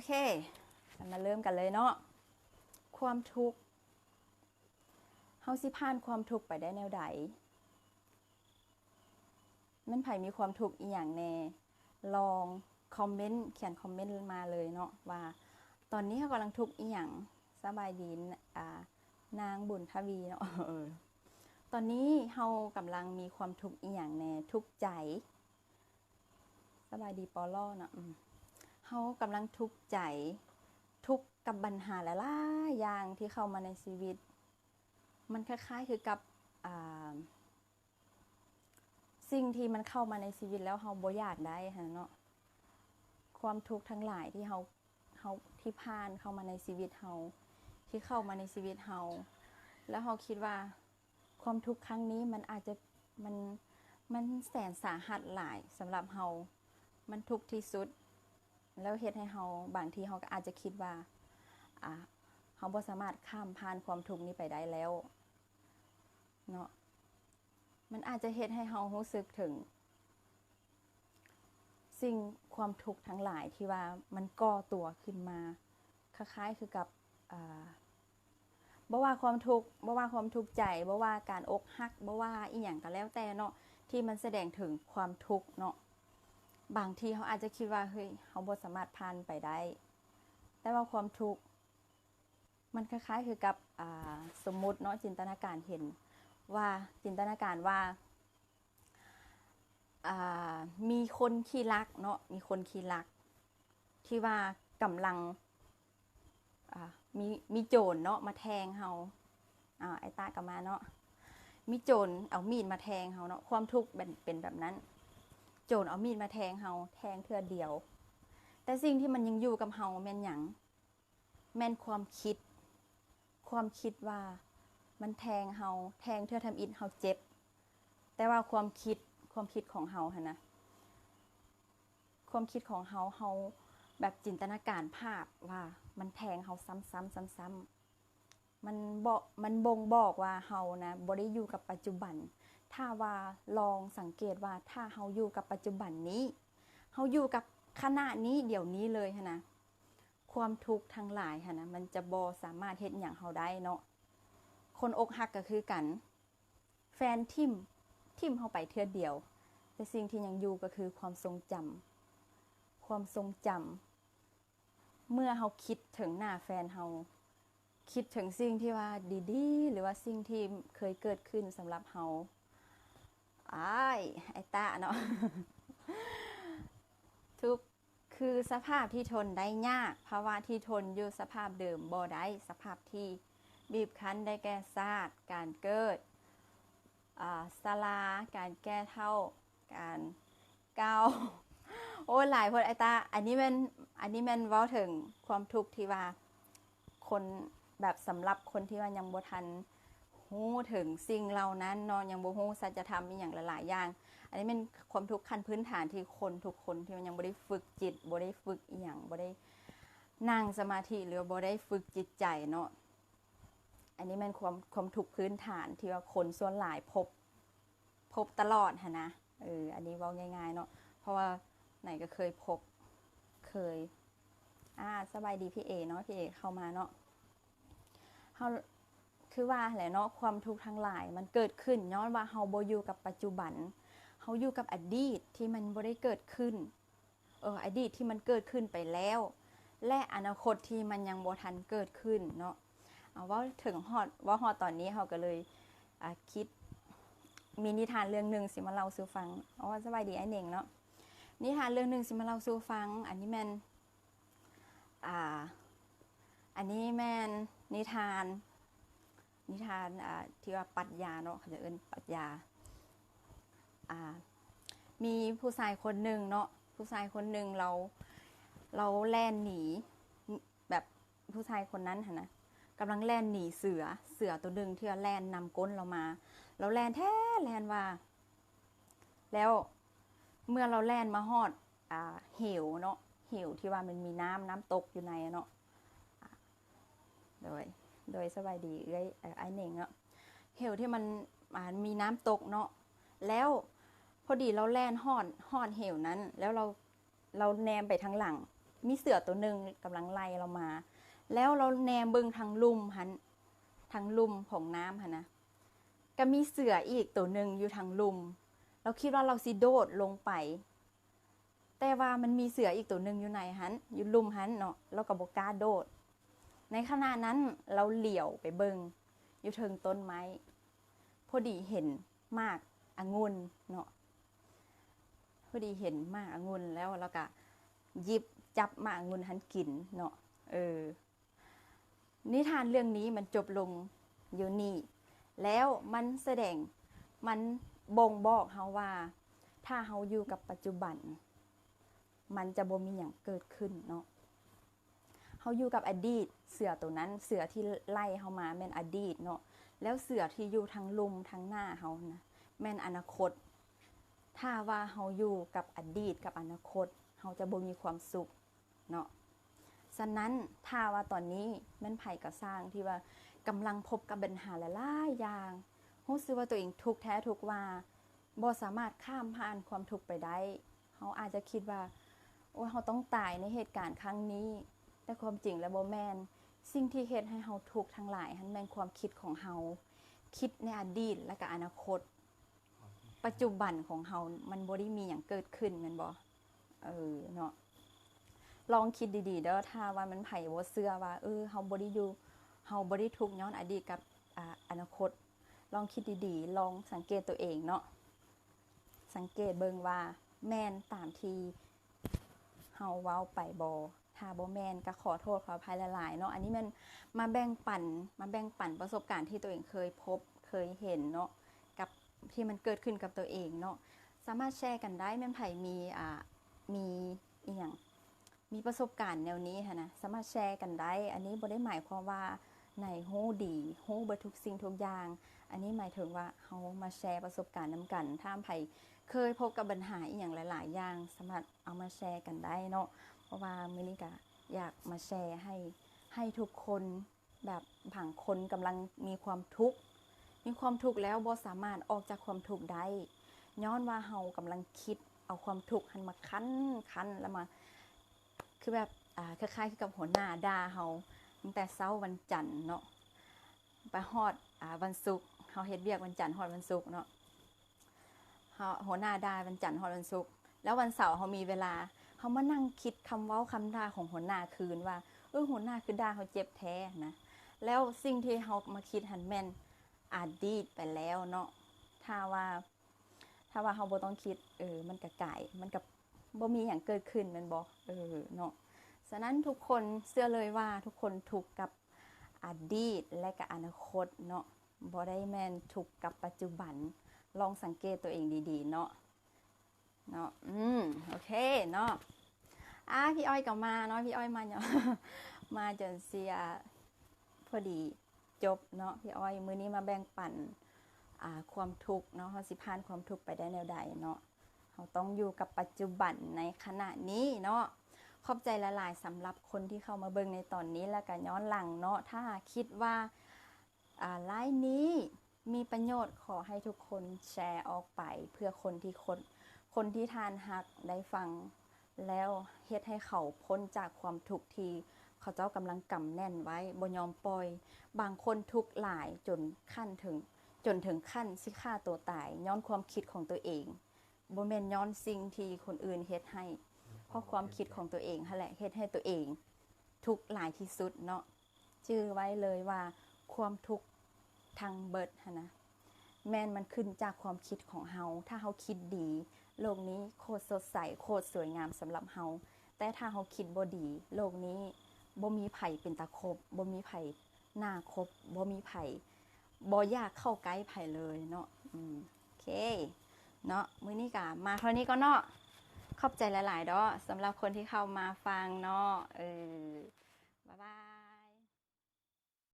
ເຄ ເຮົາມາເລີ່ມກັນເລີຍເນາະ. ຄວາມທຸກ ເຮົາຊິຜ່ານຄວາມທຸກໄປໄດ້ແນວໃດ? ແມ່ນໃຜມີຄວາມທຸກອີ່ຫຍັງແດ່? ລອງຄອມເມັນ ຂຽນຄອມເມັນມາເລີຍເນາະ ວ່າຕອນນີ້ເຮົາກຳລັງທຸກອີ່ຫຍັງ? ສະບາຍດີ ອາ ນາງບຸນທະວີເນາະ. ເອີ ຕອນນີ້ເຮົາກຳລັງມີຄວາມທຸກອີ່ຫຍັງແດ່? ທຸກໃຈ. ສະບາຍດີປໍລໍເນາະ. ອືມ ເຮົາກຳລັງທຸກໃຈ ທຸກກັບບັນຫາຫຼາຍໆຢ່າງທີ່ເຂົ້າມາໃນຊີວິດ. ມັນຄ້າຍໆຄືກັບ ອ່າ ສິ່ງທີ່ມັນເຂົ້າມາໃນຊີວິດແລ້ວເຮົາບໍ່ຢາກໄດ້ຫັ້ນເນາະ. ຄວາມທຸກທັງຫຼາຍທີ່ເຮົາ ເຮົາ ທີ່ຜ່ານເຂົ້າມາໃນຊີວິດເຮົາ ທີ່ເຂົ້າມາໃນຊີວິດເຮົາ ແລ້ວເຮົາຄິດວ່າ ຄວາມທຸກຄັ້ງນີ້ມັນອາດຈະ ມັນ ມັນແສນສາຫັດຫຼາຍສຳລັບເຮົາ ມັນທຸກທີ່ສຸດ ແລ້ວເຮັດໃຫ້ເຮົາ ບາງທີເຮົາກໍອາດຈະຄິດວ່າ ອ່າ ເຮົາບໍ່ສາມາດຂ້າມຜ່ານຄວາມທຸກນີ້ໄປໄດ້ແລ້ວເນາະ. ມັນອາດຈະເຮັດໃຫ້ເຮົາຮູ້ສຶກເຖິງ ສິ່ງ ຄວາມທຸກທັງຫຼາຍທີ່ວ່າມັນກໍ່ຕົວຂຶ້ນມາ ຄ້າຍໆຄືກັບ ເອີ ບໍ່ວ່າຄວາມທຸກ ບໍ່ວ່າຄວາມທຸກໃຈ ບໍ່ວ່າການອົກຫັກ ບໍ່ວ່າອີ່ຫຍັງກໍແລ້ວແຕ່ເນາະ ທີ່ມັນສະແດງເຖິງຄວາມທຸກເນາະ. ບາງທີເຮົາອາດຈະຄິດວ່າ ເຮີ້ຍ ເຮົາບໍ່ສາມາດຜ່ານໄປໄດ້ ແຕ່ວ່າຄວາມທຸກ ມັນຄ້າຍໆຄືກັບ ອ່າ ສົມມຸດເນາະ ຈິນຕະນາການເຫັນວ່າ ຈິນຕະນາການວ່າ ອ່າ ມີຄົນຂີ້ລັກເນາະ ມີຄົນຂີ້ລັກທີ່ວ່າກຳລັງ ອ່າ ມີ ມີໂຈນເນາະມາແທງເຮົາ. ອ້າວ ໄອ້ຕາກໍມາເນາະ. ມີໂຈນເອົາມີດມາແທງເຮົາເນາະ. ຄວາມທຸກເປັນ ເປັນແບບນັ້ນ. ໂຈນເອົາມີດມາແທງເຮົາ ແທງເທື່ອດຽວ ແຕ່ສິ່ງທີ່ມັນຍັງຢູ່ກັບເຮົາແມ່ນຫຍັງ? ແມ່ນຄວາມຄິດ ຄວາມຄິດວ່າມັນແທງເຮົາ ແທງເທື່ອທຳອິດເຮົາເຈັບ ແຕ່ວ່າຄວາມຄິດ ຄວາມຄິດຂອງເຮົາຫັ້ນນະ ຄວາມຄິດຂອງເຮົາ ເຮົາແບບຈິນຕະນາການພາບວ່າມັນແທງເຮົາຊ້ຳໆ ຊ້ຳໆ ມັນເບາະ ມັນບົ່ງບອກວ່າເຮົານະບໍ່ໄດ້ຢູ່ກັບປັດຈຸບັນ. ຖ້າວ່າລອງສັງເກດວ່າ ຖ້າເຮົາຢູ່ກັບປັດຈຸບັນນີ້ ເຮົາຢູ່ກັບຂະນະນີ້ ດຽວນີ້ເລີຍຫັ້ນນະ ຄວາມທຸກທັງຫຼາຍຫັ້ນນະ ມັນຈະບໍ່ສາມາດເຮັດຫຍັງເຮົາໄດ້ເນາະ. ຄົນອົກຫັກກໍຄືກັນ ແຟນຖິ້ມ ຖິ້ມເຮົາໄປເທື່ອດຽວ ແຕ່ສິ່ງທີ່ຍັງຢູ່ກໍຄືຄວາມຊົງຈຳ ຄວາມຊົງຈຳ ເມື່ອເຮົາຄິດເຖິງໜ້າແຟນເຮົາ ຄິດເຖິງສິ່ງທີ່ວ່າດີໆ ຫຼືວ່າສິ່ງທີ່ເຄີຍເກີດຂຶ້ນສຳລັບເຮົາ. ອ້າຍ ໄອ້ຕາເນາະ ທຸກ ຄືສະພາບທີ່ທົນໄດ້ຍາກ, ພາວະທີ່ທົນຢູ່ສະພາບເດີມບໍ່ໄດ້, ສະພາບທີ່ບີບຄັ້ນໄດ້ແກ່ຊາດ, ການເກີດ, ອາ, ຊະລາ, ການແກ່ເຖົ້າ, ການເກົ່າ. ໂອ້ຍ ຫຼາຍໂພດ ອ້າຍຕາ. ອັນນີ້ແມ່ນ, ອັນນີ້ແມ່ນເວົ້າເຖິງຄວາມທຸກທີ່ວ່າ ຄົນແບບສຳລັບຄົນທີ່ວ່າຍັງບໍ່ທັນຮູ້ເຖິງສິ່ງເຫຼົ່ານັ້ນເນາະ, ຍັງບໍ່ຮູ້ສັດຈະທຳອີ່ຫຍັງຫຼາຍໆຢ່າງ. ອັນນີ້ແມ່ນຄວາມທຸກຂັ້ນພື້ນຖານທີ່ຄົນທຸກຄົນທີ່ວ່າຍັງບໍ່ໄດ້ຝຶກຈິດ, ບໍ່ໄດ້ຝຶກອີ່ຫຍັງ, ບໍ່ໄດ້ນັ່ງສະມາທິ ຫຼືວ່າບໍ່ໄດ້ຝຶກຈິດໃຈເນາະ. ອັນນີ້ແມ່ນຄວາມ, ຄວາມທຸກພື້ນຖານທີ່ວ່າຄົນສ່ວນຫຼາຍພົບ. ພົບຕະຫຼອດຫັ້ນນະ. ເອີ ອັນນີ້ເວົ້າງ່າຍໆເນາະ ເພາະວ່າໄນກໍເຄີຍພົບ ເຄີຍ ອາ ສະບາຍດີພີ່ເອເນາະ, ພີ່ເອເຂົ້າມາເນາະ. ເຮົາ ຄືວ່າຫັ້ນແຫຼະເນາະ, ຄວາມທຸກທັງຫຼາຍມັນເກີດຂຶ້ນຍ້ອນວ່າເຮົາບໍ່ຢູ່ກັບປັດຈຸບັນ, ເຮົາຢູ່ກັບອະດີດທີ່ມັນບໍ່ໄດ້ເກີດຂຶ້ນ. ເອີ ອະດີດທີ່ມັນເກີດຂຶ້ນໄປແລ້ວ ແລະ ອະນາຄົດທີ່ມັນຍັງບໍ່ທັນເກີດຂຶ້ນເນາະ. ເອົາ ເວົ້າເຖິງຮອດ, ເວົ້າຮອດຕອນນີ້ ເຮົາກໍເລີຍ ອາ ຄິດ ມີນິທານເລື່ອງໜຶ່ງຊິມາເລົ່າສູ່ຟັງ. ອໍ ສະບາຍດີອ້າຍເໜັງເນາະ. ນິທານເລື່ອງໜຶ່ງຊິມາເລົ່າສູ່ຟັງ. ອັນນີ້ແມ່ນ ອາ ອັນນີ້ແມ່ນນິທານ ນິທານ ອາ ທີ່ວ່າປັດຍາເນາະ, ເຂົາຈະເອີ້ນປັດຍາ. ອາ ມີຜູ້ຊາຍຄົນໜຶ່ງເນາະ, ຜູ້ຊາຍຄົນໜຶ່ງລາວ, ລາວແລ່ນໜີ ແບບຜູ້ຊາຍຄົນນັ້ນຫັ້ນນະ ກຳລັງແລ່ນໜີເສືອ, ເສືອໂຕໜຶ່ງທີ່ວ່າແລ່ນນຳກົ້ນລາວມາ. ລາວແລ່ນແທ້ແລ່ນວ່າ ແລ້ວເມື່ອລາວແລ່ນມາຮອດ ອາ ເຫວເນາະ, ເຫວທີ່ວ່າມັນມີນ້ຳ, ນ້ຳຕົກຢູ່ໃນເນາະ. ໂດຍ ໂດຍ ສະບາຍດີເອື້ອຍ ເອີ ອ້າຍເໜັງເນາະ. ເຫວທີ່ມັນ ອາ ມີນ້ຳຕົກເນາະ, ແລ້ວພໍດີລາວແລ່ນຮອດ, ຮອດເຫວນັ້ນ ແລ້ວລາວ, ລາວແນມໄປທາງຫຼັງ, ມີເສືອໂຕໜຶ່ງກຳລັງໄລ່ລາວມາ ແລ້ວລາວແນມເບິ່ງທາງລຸ່ມຫັ້ນ ທາງລຸ່ມຂອງນ້ຳຫັ້ນນະ ກໍມີເສືອອີກໂຕໜຶ່ງຢູ່ທາງລຸ່ມ. ລາວຄິດວ່າລາວຊິໂດດລົງໄປ ແຕ່ວ່າມັນມີເສືອອີກໂຕໜຶ່ງຢູ່ໃນຫັ້ນ ຢູ່ລຸ່ມຫັ້ນເນາະ ລາວກໍບໍ່ກ້າໂດດ. ໃນຂະນະນັ້ນລາວຫຼຽວໄປເບິ່ງຢູ່ເທິງຕົ້ນໄມ້ ພໍດີເຫັນໝາກອະງຸ່ນເນາະ ພໍດີເຫັນໝາກອະງຸ່ນ ແລ້ວລາວກໍຫຍິບຈັບໝາກອະງຸ່ນຫັ້ນກິນເນາະ. ເອີ ນິທານເລື່ອງນີ້ມັນຈົບລົງຢູ່ນີ້ ແລ້ວມັນສະແດງ ມັນບົ່ງບອກເຮົາວ່າ ຖ້າເຮົາຢູ່ກັບປັດຈຸບັນ ມັນຈະບໍ່ມີຫຍັງເກີດຂຶ້ນເນາະ. ເຮົາຢູ່ກັບອະດີດ ເສືອໂຕນັ້ນ ເສືອທີ່ໄລ່ເຮົາມາແມ່ນອະດີດເນາະ ແລ້ວເສືອທີ່ຢູ່ທາງລຸ່ມທາງໜ້າເຮົານະ ແມ່ນອະນາຄົດ. ຖ້າວ່າເຮົາຢູ່ກັບອະດີດກັບອະນາຄົດ ເຮົາຈະບໍ່ມີຄວາມສຸກເນາະ. ສະນັ້ນ ຖ້າວ່າຕອນນີ້ແມ່ນໃຜກໍຊ່າງທີ່ວ່າກຳລັງພົບກັບບັນຫາຫຼາຍໆຢ່າງ ຮູ້ສຶກວ່າຕົວເອງທຸກແທ້ທຸກວ່າ ບໍ່ສາມາດຂ້າມຜ່ານຄວາມທຸກໄປໄດ້ ເຮົາອາດຈະຄິດວ່າ ໂອ້ຍ ເຮົາຕ້ອງຕາຍໃນເຫດການຄັ້ງນີ້ ແຕ່ຄວາມຈິງແລ້ວບໍ່ແມ່ນ. ສິ່ງທີ່ເຮັດໃຫ້ເຮົາທຸກທັງຫຼາຍຫັ້ນແມ່ນຄວາມຄິດຂອງເຮົາ ຄິດໃນອະດີດ ແລະ ກະອະນາຄົດ. ປັດຈຸບັນຂອງເຮົາມັນບໍ່ໄດ້ມີຫຍັງເກີດຂຶ້ນແມ່ນບໍ່? ເອີ ເນາະ ລອງຄິດດີໆເດີ ຖ້າວ່າມັນໃຜບໍ່ເຊື່ອວ່າ ເອີ ເຮົາບໍ່ໄດ້ຢູ່ ເຮົາບໍ່ໄດ້ທຸກຍ້ອນອະດີດກັບ ອາ ອະນາຄົດ ລອງຄິດດີໆ ລອງສັງເກດຕົວເອງເນາະ ສັງເກດເບິ່ງວ່າແມ່ນຕາມທີ່ເຮົາເວົ້າໄປບໍ່? ຖ້າບໍ່ແມ່ນກໍຂໍໂທດຂໍອະໄພຫຼາຍໆເນາະ. ອັນນີ້ແມ່ນມາແບ່ງປັນ ມາແບ່ງປັນປະສົບການທີ່ຕົວເອງເຄີຍພົບ ເຄີຍເຫັນເນາະ ກັບທີ່ມັນເກີດຂຶ້ນກັບຕົວເອງເນາະ. ສາມາດແຊກັນໄດ້ ແມ່ນໃຜມີ ອາ ມີອີ່ຫຍັງ ມີປະສົບການແນວນີ້ຫັ້ນນະ ສາມາດແຊກັນໄດ້. ອັນນີ້ບໍ່ໄດ້ໝາຍຄວາມວ່າໃນຮູ້ດີ ຮູ້ເບິດທຸກສິ່ງທຸກຢ່າງ. ອັນນີ້ໝາຍເຖິງວ່າເຮົາມາແຊປະສົບການນຳກັນ. ຖ້າໃຜເຄີຍພົບກັບບັນຫາອີ່ຫຍັງຫຼາຍໆຢ່າງ ສາມາດເອົາມາແຊກັນໄດ້ເນາະ. ເພາະວ່າມື້ນີ້ກະຢາກມາແຊໃຫ້ ໃຫ້ທຸກຄົນ ແບບບາງຄົນກຳລັງມີຄວາມທຸກ ມີຄວາມທຸກແລ້ວບໍ່ສາມາດອອກຈາກຄວາມທຸກໄດ້ ຍ້ອນວ່າເຮົາກຳລັງຄິດເອົາຄວາມທຸກຫັ້ນມາຄັ້ນ ຄັ້ນ ແລ້ວມາ ຄືແບບ ອາ ຄ້າຍໆຄືກັບຫົວໜ້າດ່າເຮົາຕັ້ງແຕ່ເຊົ້າວັນຈັນເນາະ ໄປຮອດ ອາ ວັນສຸກ ເຮົາເຮັດວຽກວັນຈັນຮອດວັນສຸກເນາະ ເຮົາ ຫົວໜ້າດ່າວັນຈັນຮອດວັນສຸກ ແລ້ວວັນເສົາເຮົາມີເວລາ ເຮົາມານັ່ງຄິດຄຳເວົ້າຄຳດ່າຂອງຫົວໜ້າຄືນວ່າ ເອີ ຫົວໜ້າຄືດ່າເຮົາເຈັບແທ້ນະ. ແລ້ວສິ່ງທີ່ເຮົາມາຄິດຫັ້ນແມ່ນອະດີດໄປແລ້ວເນາະ. ຖ້າວ່າ ຖ້າວ່າເຮົາບໍ່ຕ້ອງຄິດ ເອີ ມັນກະກາຍ ມັນກະບໍ່ມີຫຍັງເກີດຂຶ້ນແມ່ນບໍ່? ເອີ ເນາະ. ສະນັ້ນທຸກຄົນ ເຊື່ອເລີຍວ່າທຸກຄົນທຸກກັບອະດີດ ແລະ ກະອະນາຄົດເນາະ. ບໍ່ໄດ້ແມ່ນທຸກກັບປັດຈຸບັນ. ລອງສັງເກດຕົວເອງດີໆເນາະ ເນາະ. ອືມ ໂອເຄເນາະ. ອາ ພີ່ອ້ອຍກໍມາເນາະ ພີ່ອ້ອຍມາເນາະ ມາຈົນເສຍ ພໍດີຈົບເນາະ. ພີ່ອ້ອຍມື້ນີ້ມາແບ່ງປັນ ອາ ຄວາມທຸກເນາະ ເຮົາຊິຜ່ານຄວາມທຸກໄປໄດ້ແນວໃດເນາະ. ເຮົາຕ້ອງຢູ່ກັບປັດຈຸບັນໃນຂະນະນີ້ເນາະ. ຂອບໃຈຫຼາຍໆສຳລັບຄົນທີ່ເຂົ້າມາເບິ່ງໃນຕອນນີ້ ແລ້ວກະຍ້ອນຫຼັງເນາະ. ຖ້າຄິດວ່າ ອາ ໄລຟ໌ນີ້ມີປະໂຫຍດ ຂໍໃຫ້ທຸກຄົນແຊອອກໄປ ເພື່ອຄົນທີ່ຄົນ ຄົນທີ່ທ່ານຮັກໄດ້ຟັງ ແລ້ວເຮັດໃຫ້ເຂົາພົ້ນຈາກຄວາມທຸກທີ່ເຂົາເຈົ້າກຳລັງກຳແໜ້ນໄວ້ ບໍ່ຍອມປ່ອຍ. ບາງຄົນທຸກຫຼາຍຈົນຂັ້ນເຖິງ ຈົນເຖິງຂັ້ນຊິຂ້າຕົວຕາຍ ຍ້ອນຄວາມຄິດຂອງຕົວເອງ. ບໍ່ແມ່ນຍ້ອນສິ່ງທີ່ຄົນອື່ນເຮັດໃຫ້ ເພາະຄວາມຄິດຂອງຕົວເອງຫັ້ນແຫຼະ ເຮັດໃຫ້ຕົວເອງທຸກຫຼາຍທີ່ສຸດເນາະ. ຈື່ໄວ້ເລີຍວ່າຄວາມທຸກທັງເບິດຫັ້ນນະ ແມ່ນມັນຂຶ້ນຈາກຄວາມຄິດຂອງເຮົາ. ຖ້າເຮົາຄິດດີ ໂລກນີ້ໂຄດສົດໃສ ໂຄດສວຍງາມສຳລັບເຮົາ. ແຕ່ຖ້າເຮົາຄິດບໍ່ດີ ໂລກນີ້ບໍ່ມີໃຜເປັນຕາຄົບ ບໍ່ມີໃຜໜ້າຄົບ ບໍ່ມີໃຜ ບໍ່ຢາກເຂົ້າໃກ້ໃຜເລີຍເນາະ. ອືມ ໂອເຄເນາະ ມື້ນີ້ກະມາເທົ່ານີ້ກ່ອນເນາະ. ຂອບໃຈຫຼາຍໆເນາະ ສຳລັບຄົນທີ່ເຂົ້າມາຟັງເນາະ. ເອີ ບາຍບາຍ.